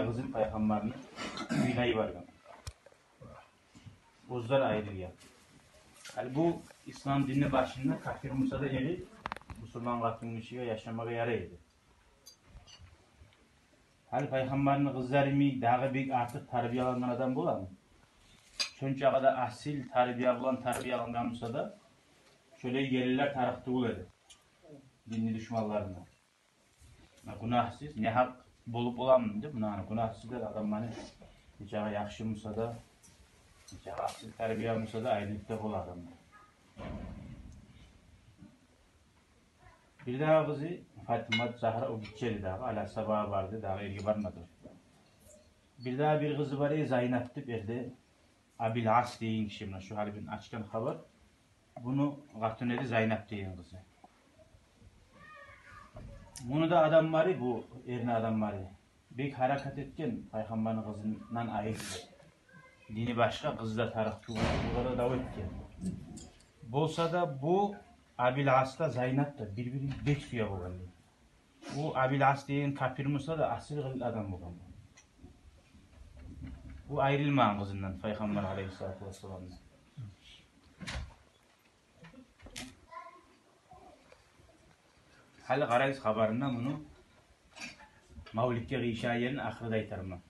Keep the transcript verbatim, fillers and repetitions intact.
къызын пайхаммарны уьюне йиберген. Оьзлер айрылгъан. Гьали бу ислам динни башында капир буса да эри бусурман къатын гишиге яшамагъа ярай эди. Гьали пайхаммарны къызлары йимик дагъы бек артыкъ тарбиялангъан адам боламы? Шончакъы да асил тарбия булан тарбиялангъан буса да, шолай гелинлер тарыкъ тюгюл эди динни душманларына. Гюнагьсыз, негьакъ болуп боламы деп, муна гюнагьсыз деп адамланы, нечакъы яхшы буса да, нечакъы асил тарбия буса да, айрылып да бола адамлар. Бирдагъы къызы Фатимат Загьра, о гиччи эди дагъы, гьали асгьабагъа барды, дагъы эрге бармады. Бирдагъы бир къызы бар эди, Зайнап деп, эрде Абил Ас деген гиши, муна шу гьали мен ачгъан хабар. Буну къатын эди Зайнап деген къызы. Муну да адамлары, бу эрни адамлары бек гьаракат этген пайхаммарны къызындан айрылып. Дини башгъа, къыз да тарыкъ тюгюл, булар да дав этген. Болса да бу Абил Ас да, Зайнап да бир-бирин бек сюе болгъан дей. Бу Абил Ас деген капир буса да, асил къылыкълы адам болгъан. Бу айрылмагъан къызындан, пайхаммар алейгьиссалату вассаламдан. Гьали къарайбыз хабарына, муну мавлетге къыйышагъан ерин ахырда айтарман.